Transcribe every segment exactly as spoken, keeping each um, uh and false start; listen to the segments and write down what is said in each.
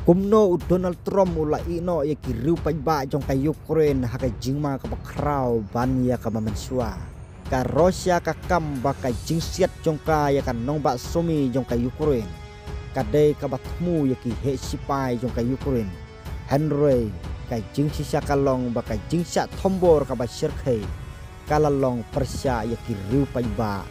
Kumno u Donald Trump u la ïehnoh ïa ki riew paidbah jong ka Ukraine ha ka jingma kaba khraw ban ïa kaba mynshuwa. Ka Russia ka kam ba ka jingsiat jong ka ïa ka nongbah Sumy jong ka Ukraine ka dei kaba thmu ïa ki heh sipai jong ka Ukraine. Hynrei ka jingshisha ka long ba ka jingshah thombor kaba shyrkhei ka la long pyrshah ïa ki riew paidbah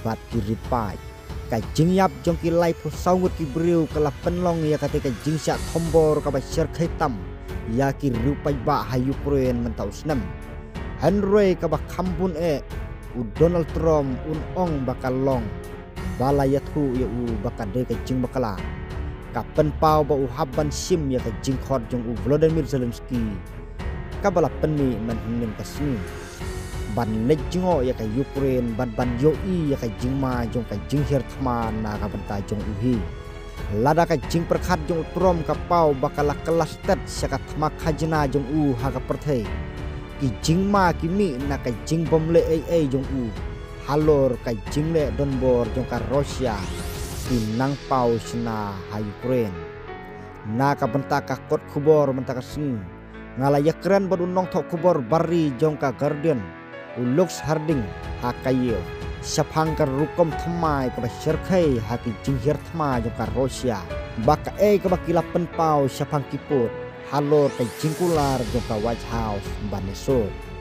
bad ki rit paid. Ka jingïap jong ki laiphew saw ngut ki briew ka la pynlong ïa katei ka jingshah thombor kaba shyrkhei tam ïa ki riew paidbah ha Ukraine mynta u snem. Hynrei kaba kham bun eh, u Donald Trump un ong ba ka long ba la ïathuh ïa u ba ka dei ka jingbakla. Ka pynpaw ba u hap ban shim ïa ka jingkhot jong u Volodymyr Zelensky kaba la pynmih mynhynnin ka sngi ban leit jngoh ïa ka Ukraine bad ban ïohi ïa ka jingma jong ka jinghiar thma na ka bynta jong u hi. Lada ka jingpyrkhat jong u Trump ka paw ba ka la kylla stet sha ka thma khajna jong u ha ka pyrthei, ki jingma ki mih na ka jingbym leh ei ei jong u halor ka jingleh donbor jong ka Russia ki nang paw shna ha Ukraine. Na ka bynta ka kot khubor mynta ka sngi, nga la ïakren bad u nongthoh khubor bari jong ka Guardian, u Lux Harding, ha Kyiv shaphang ka rukom thymmai kaba shyrkhei ha ki jinghiar thma jong ka Russia, ba kaei kaba ki la pynpaw shaphang ki pud halor ka jingkular jong ka White House ban ïasuk.